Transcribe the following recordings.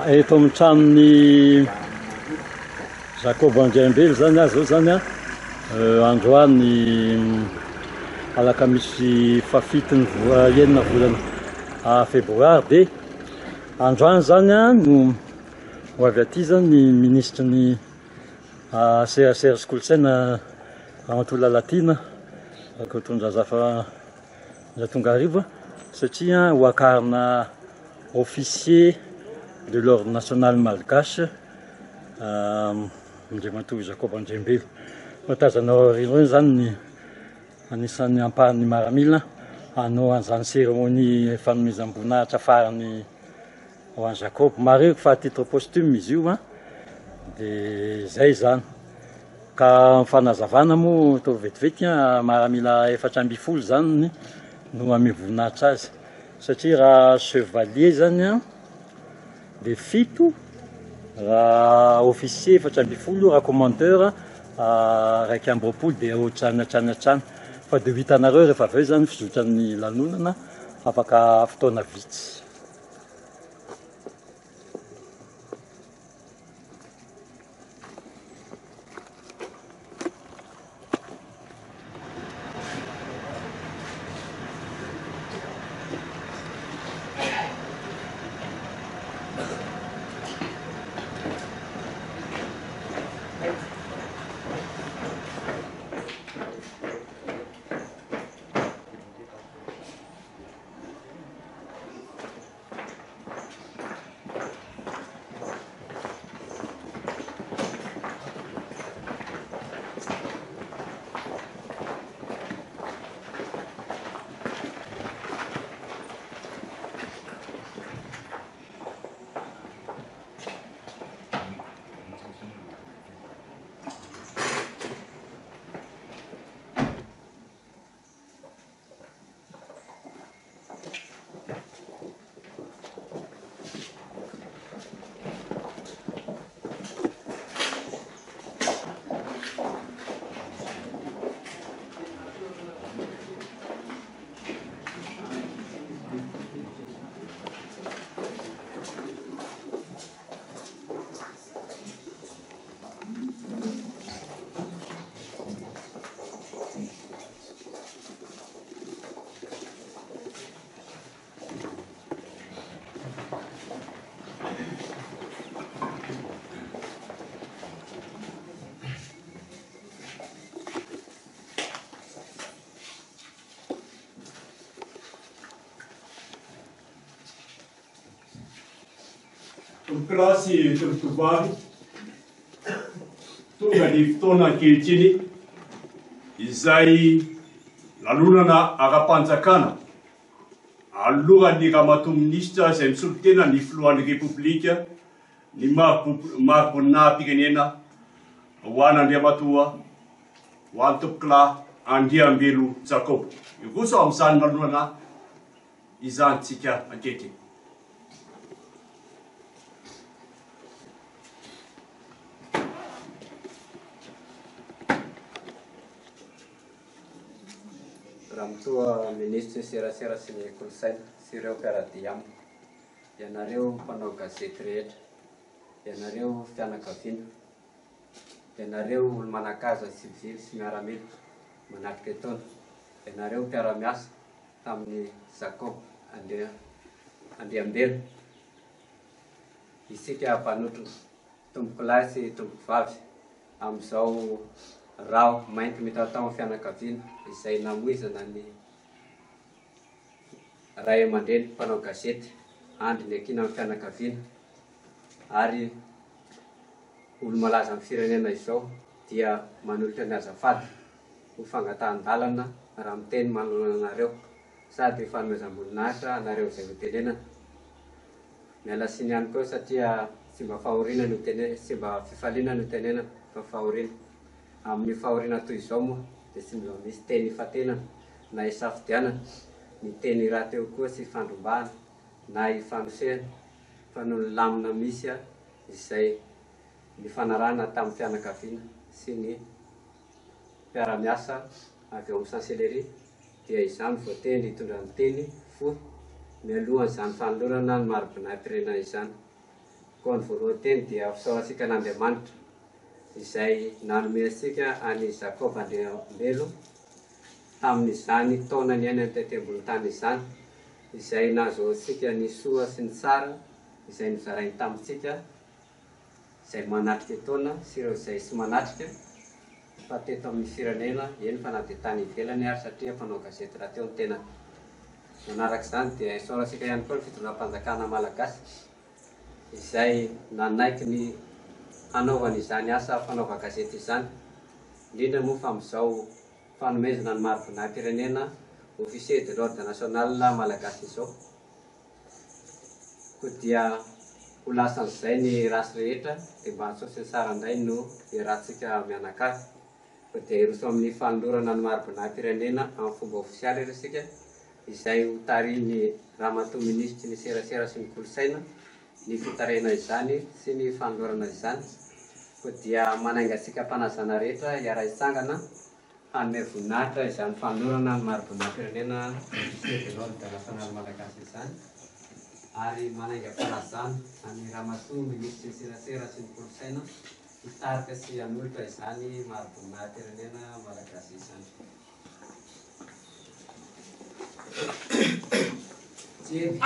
Eto amin'ny tranon'i Jacob Andriambelo zany aho zao zany an, androany alakamisy fahafito ny enina volana febroary dia androany zany an no ho avy aty zany ny minisitry ny serasera sy kolontsaina Ramatoa Lalatiana Rakotondrazafa Tongarivo satria ho akarina officier de l'ordre national malgache Andriamatoa Jacob Andriambelo. Fa tazanao aoriana eo izany ny anisan'ny ampahan'ny maramila hanao an'izany cérémonie fanomezam-boninahitra farany ho an'i Jacob. Marihiko fa à titre posthume izy io an, dia izay izany. Ka ny fanazavana moa atao vetivety an, maramila 14 izany no hanome voninahitra azy. Satria raha chevalier zany an, de fito, raha officier 14, raha commandeur 21 de ohatr'izany hatrany hatrany. Fa de ho hitanareo rehefa avy eo zany ny fizotran'ny lanonana afaka fotoana vitsy. Tompokolahy sy tompokovavy, tonga ny fotoana ankehitriny izay lanonana ara-panjakana anoloran'ny Ramatoa Minisitra izay misolo tena ny Filohan'ny Repoblika ny mari-boninahim-pirenena ho an'Andriamatoa ho an'i Tompokolahy Andriambelo Jacob. Hiroso amin'izany lanonana izany tsika ankehitriny. Ramatoa Minisitry ny Serasera sy ny Kolontsaina sy ireo mpiara-dia aminy, ianareo mpanao gazety rehetra, ianareo fianakaviana, ianareo olo-manan-kaja sivily sy miaramila manatrika etoana, ianareo mpiara-miasa tamin'i Jacob Andriambelo, isika mpanotrona, tompokolahy sy tompokovavy, amin'izao raho mainty mitatao amin'ny fianakaviana izay namoizana ny ray aman-dreny mpanao gazety, andry niankina amin'ny fianakaviana ary olo-malaza amin'ny firenena izao dia manolotra ny azafady ho fangatahan-dalana raha miteny manoloana anareo sady ho fanomezam-boninahitra anareo izay hotenenana. Miala tsiny ihany koa satria tsy mba fahoriana no tene, tsy mba fifaliana no tenenana fa fahoriana. Amin'ny fahoriana toy izao moa dia tsy mba misy teny ifantenana na isafidianana, ny teny rahateo koa tsy ifandrombahana na ifanosehana fa noho ny lamina misy izay nifanarahana tamin'ny fianakaviana sy ny mpiara-miasa avy ao amin'ny Chancellerie dia izaho no voatendry hitondra ny teny fohy mialohan'izany fanolorana ny mari-boninahim-pirenena izany. Koa ny voalohan-teny dia fisaorantsika an'Andriamanitra izay nanome antsika an'i Jacob Andriambelo tamin'izany taona niainany tety ambony tany izany, izay nahazoantsika ny soa sy ny tsara izay nozarainy tamintsika izay manatrika etoana sy ireo izay tsy manatrika fa teto amin'ny firenena, eny fa na dia tany ivelany ary satria mpanao gazety rahateo ny tenany. Manaraka izany dia isaorantsika ihany koa ny fitondram-panjakana malagasy izay nanaiky ny hanaovany izany asa fanaovan-gazety izany, indrindra moa fa amin'izao fanomezana ny mari-boninahim-pirenena Officier de l'Ordre National Malagasy izao. Koa dia ho lasan'izay ny ratsy rehetra dia mba antsoa sy ny sara indray no iarahantsika mianakavy. Koa dia hiroso amin'ny fanolorana ny mari-boninahim-pirenena amin'ny fomba ofisialy aloha isika izay ho tarihin'ny Ramatoa Minisitry ny Serasera sy ny Kolontsaina ny fitarihana izany sy ny fanolorana izany. Koa dia manainga antsika mpanazana rehetra hiara-hitsangana Hanome voninahitra izany fanolorana ny mari-boninahim-pirenena Officier de l'Ordre National Malagasy izany ary manainga fanajana an'i Ramatoa Minisitry ny Serasera sy ny Kolontsaina hitarika sy hanolotra izany mari-boninahim-pirenena Malagasy izany. Jery.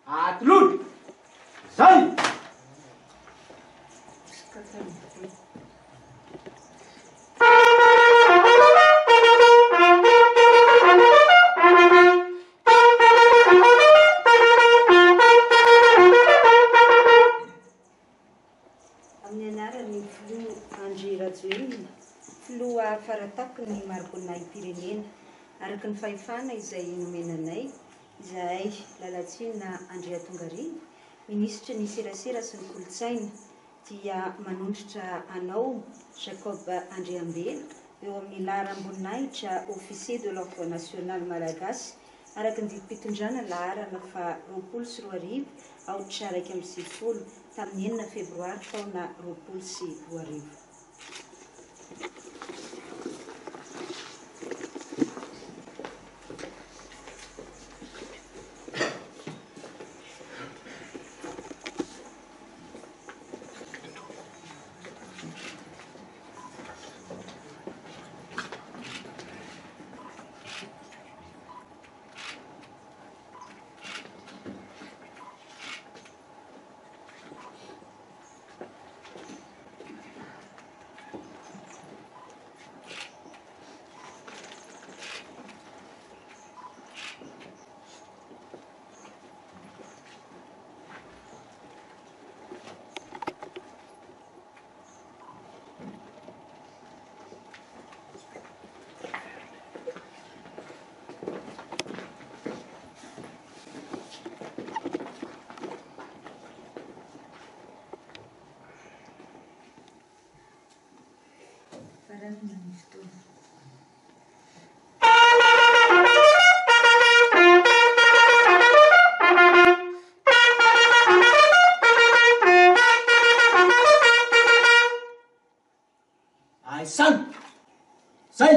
Atolory! Zay! Amin'ny anaran'ny Filoha Andry Rajoelina, Filoha Faratampony Mari-boninahim-pirenena, araka ny fahefana izay nomena anay, Izahay, Lalatsiana Andriatongarivo, Minisitry ny Serasera sy ny Kolontsaina, dia manondrotra anao, Jacob Andriambelo, eo amin'ny laharam-boninahitra Officier de l'Ordre National Malagasy, araka ny didim-pitondrana laharana faha 2020 aotra 91, tamin'ny enina febroary taona 2020. Faranana ny fotoana. Aisano! Zay!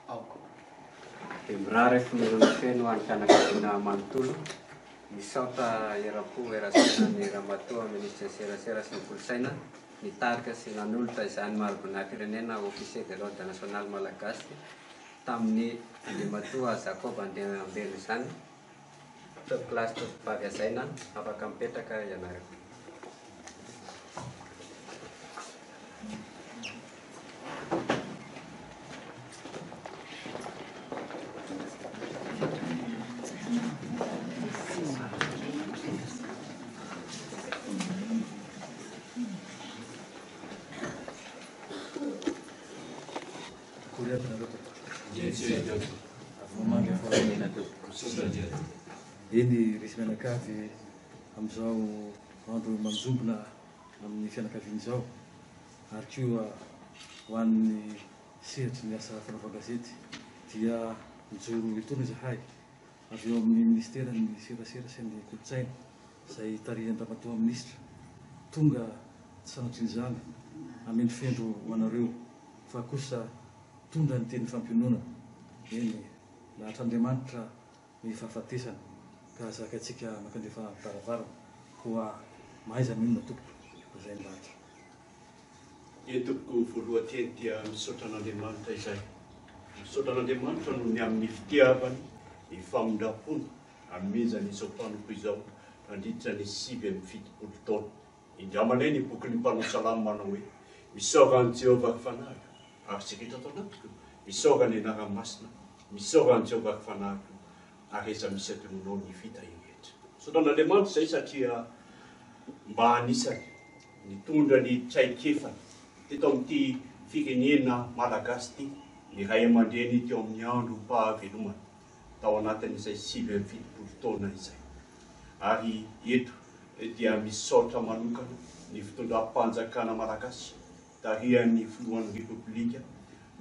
Aoka. Dia mirary finoana feno ho an'ny fianakaviana manontolo. Misaotra eram-po eran-tsaina ny Ramatoa Minisitry ny Serasera sy ny Kolontsaina nitarika sy nanolotra izany mari-boninahim-pirenena Officier de l'Ordre National Malagasy tamin'ny Andriamatoa Jacob Andriambelo izany. Tompokolahy sy tompokovavy hajaina, afaka mipetraka ianareo. Akory aby nareo tompoko. Vomanga fahamena tompoko. Eny resy mianakavy amin'izao andro manjombona amin'ny fianakaviana izao ary koa ho an'ny sehatry ny asa fanaovan-gazety dia mijoro etoana izahay avy eo amin'ny minisiteran'ny serasera sy ny kolontsaina izay tarihan-dRamatoa Minisitra tonga tsy sanatrian'izany hamendrofendro ho anareo. fa kosa mitondra ny teny fampiononana. Eny, lahatr'Andriamanitra ny fahafatesana ka zakaintsika mankandrefa varavarana. Koa mahaiza mionona tompoko fa zay ny lahatra. Eny tompoko voalohan-teny dia misaotra an'Andriamanitra izay. Misaotra an'Andriamanitra noho ny amin'ny fitiavany, ny famindram-pony nanomezany izao mpanompo izao nandritra ny 79 taona. Indramanay ny bokin'ny mpanao salamo manao hoe, Misaora an'i Jehovah ry fanahiko, ary izay rehetra ato anatiko, misaora ny anarany masina, misaora an'i Jehovah ry fanahiko, ary aiza misy adinonao ny fitahiany rehetra. Misaotra an'Andriamanitra izay satria mba anisany nitondra ny traikefany teto amin'ity firenena malagasy ity ny ray aman-dreny teo amin'ny androm-pahavelomany tao anatin'izay 79 taona izay. Ary eto dia misaotra manokana ny fitondram-panjakana malagasy tarihan'ny filohan'ny Repoblika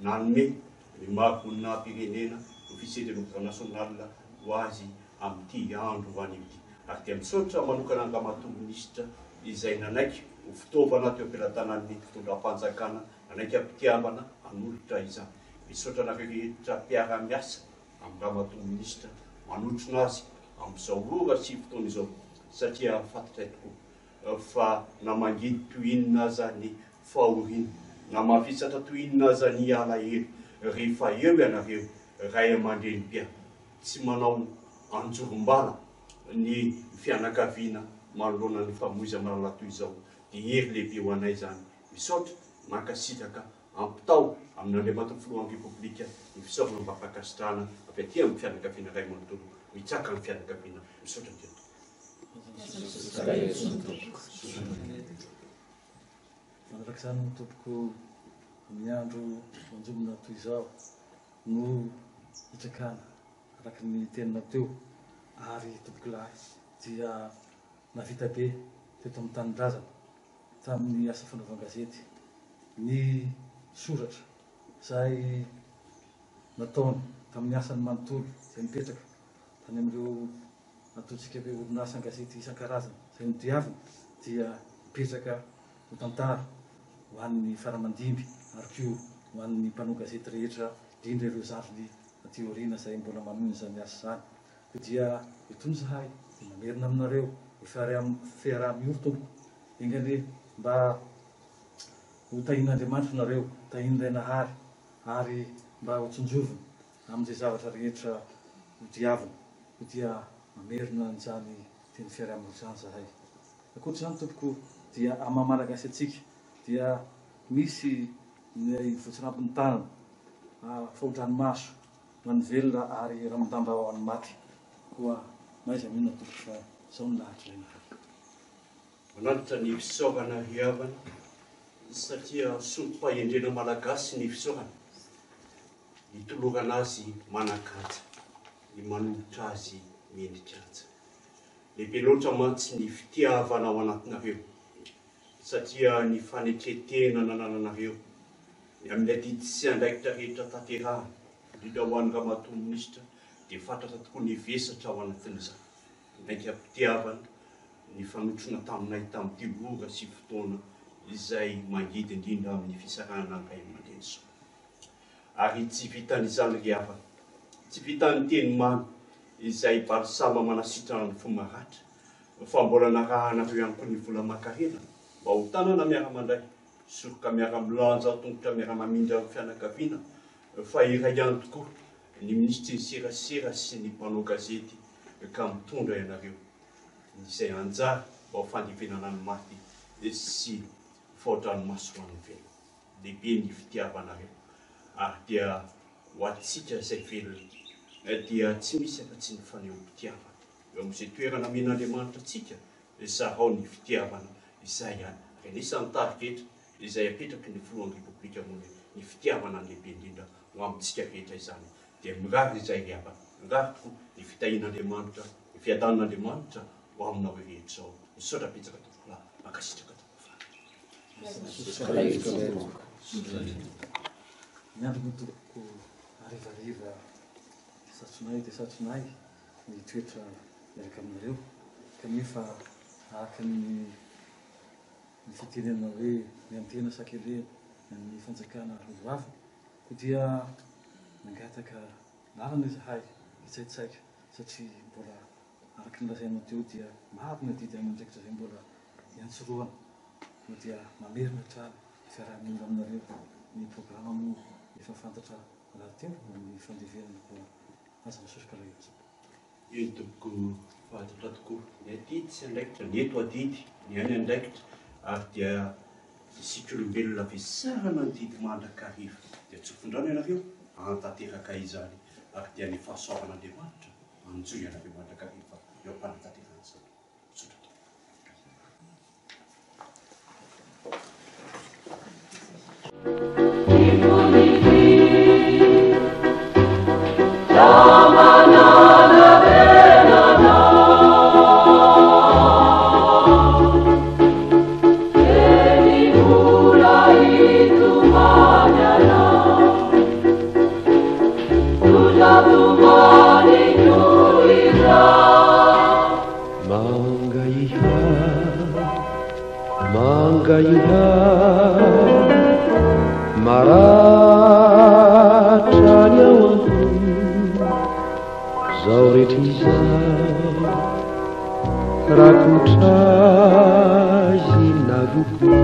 nanome ny mari-boninahim-pirenena Officier de l'Ordre National ho azy amin'ity andro anio ity. Ary dia misaotra manokana an-dRamatoa Minisitra izay nanaiky ho fitaovana teo am-pelatanan'ny fitondram-panjakana, nanaiky am-pitiavana hanolotra izany. Misaotra anareo rehetra mpiara-miasa amin-dRamatoa Minisitra manotrona azy amin'izao ora sy fotoana izao satria fantatray tokoa fa na mangidy toy inona aza ny fahoriana, na mavesatra toy inona aza ny alahelo, rehefa eo ianareo ray aman-dreny dia tsy manao anjorom-bala ny fianakaviana manoloana ny famoiza-malala toy izao dia hery lehibe ho anay izany. Misaotra, mankasitraka Ampitao amin'Andriamatoa Filohan'ny Repoblika ny fisaorana mba fankasitrahana avy aty amin'ny fianakaviana iray manontolo mitsaka ny fianakaviana. Misaotra indrindra. Manaraka izany moa tompoko amin'ny andro manjombona toy izao no hitrakana araka ny teninao teo ary tompokolahy dia nahavita be teto amin'ny tanindrazana tamin'ny asa fanaovan-gazety ny soratra izay nataony tamin'ny asany manontolo izay nipetraka tany amin'ireo ataontsika hoe orinasan-gazety isan-karazany izay nodiaviny dia mipetraka ho tantara ho an'ny faramandimby ary koa ho an'ny mpanao gazety rehetra indrindra ireo zandriny aty aoriana izay mbola manohy izany asa izany. Koa dia itony izahay dia mamerina aminareo ny fiaraha-miory tompoko enga anie mba ho tahian'Andriamanitra nareo, tahian'Ilay Nahary ary mba ho tsinjoviny amin'izay zavatra rehetra ho diaviny. Koa dia mamerina an'izany teny fiaraha-miory izany izahay. Ankoatra izany tompoko dia amin'ny maha Malagasy antsika dia misy ny votsirampin'ny tanana, faho-dranomaso ho an'ny velona ary ranon-damba ho an'ny maty. Koa mahaiza mionona tompoko fa izao no lahatr'ilay Nahary. Manatitra ny fisaorana ry havana satria sorom-pahendrena malagasy ny fisaorana, ny tolorana azy manan-kaja, ny manolotra azy mendri-kaja. Lehibe loatra mantsy ny fitiavana ao anatinareo satria ny fanetren-tena nanananareo ny amin'ny adidy sy andraikitra rehetra tanterahana, indrindra ho an'i Ramatoa Minisitra dia fatratra tokoa ny vesatra ao anatin'izany. Naika am-pitiavana nifanotrona taminay tamin'ity ora sy fotoana izay mangidy indrindra amin'ny fisarahana ny ray aman-dreny izao. Ary tsy vitan'izany ry havana, tsy vitan'ny teny mamy izay balsama manasitrana ny fo maratra, fa mbola narahanareo ihany koa ny vola aman-karena mba ho tanana miara-mandray, soroka miara-milanja, tongotra miara-mamindra amin'ny fianakaviana, fa iray ihany tokoa ny minisitry ny serasera sy ny mpanao gazety ka mitondra ianareo izay anjara mba ho fandevenana ny maty sy fao-dranomaso ho an'ny velona. Lehibe ny fitiavanareo ary dia ho antsika izay velona dia tsy misy afa-tsy ny fanehoam-pitiavana. Eo amin'izay toerana omen'Andriamanitra antsika, zarao ny fitiavana izay ihany. Ary anisan'ny tarigetra izay apetraky ny Filohan'ny Repoblika moa ny ny fitiavana ny lehibe indrindra ho amintsika rehetra izany. Dia mirary izay ry havana, mirary tokoa ny fitahian'Andriamanitra, ny fiadanan'Andriamanitra ho aminareo rehetra izao. Misaotra betsaka tompokolahy, mankasitraka tompokovavy. Miandry moa tompoko harivariva satsonay dia satsonay ny hitoetra miaraka aminareo kanefa araka ny ny fitenenana hoe ny antena sakelehina. ny fanjakana lolohavina. Koa dia nangataka lalana izahay hitsaitsaika satria mbola araka ny lazainao teo dia maro ny adidy aman'andraikitra izay mbola iantsorohana. Koa dia mamerina hatrany ny fiaraha-mionona aminareo. Ny programa moa efa fantatra rahateo ny fandevenana koa aza misosoka raha eo. Eny tompoko, fantatra tokoa ny adidy sy andraikitra, ny eto adidy, ny any andraikitra, ary dia isika olombelona vesarana ny didy mandrakariva. Dia tsofindrano ianareo hahatanteraka izany, ary dia ny fahasoavan'Andriamanitra hanjohy anareo mandrakariva eo am-panatanterahana izany. Misaotra tompoko. Mangaiha, maratra ny ao am-po, zao rehetra izao, rakotra aizina avokoa.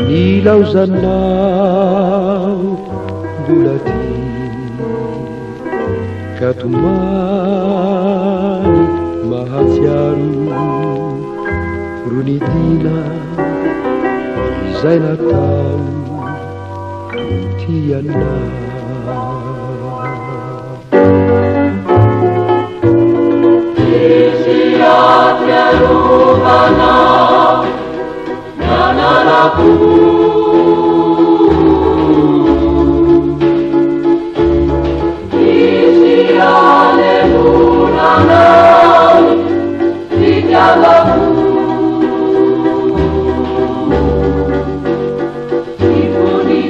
Nilaozanao mbola tia, ka tomany mahatsiaro rony tiana izay natao ho tiana. Tsisy ahatsiarovana ny anarako. Tsisy hanehoana ny fitiavako. Ny fony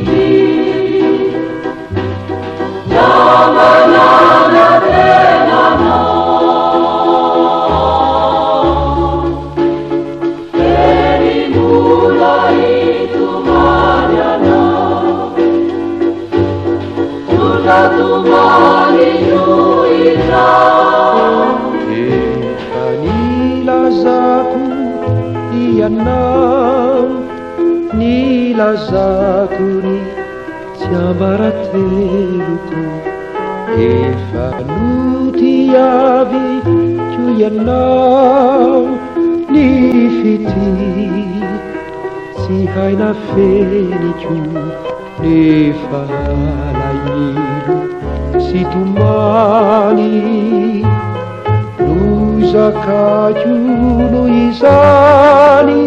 Efa nilazako ianao, nilazako ny tsiambarateloko. Efa notiaviko ianao, ny fitia tsy hay nafeniko. Nefa alahelo sy tomany no zakako noho izany.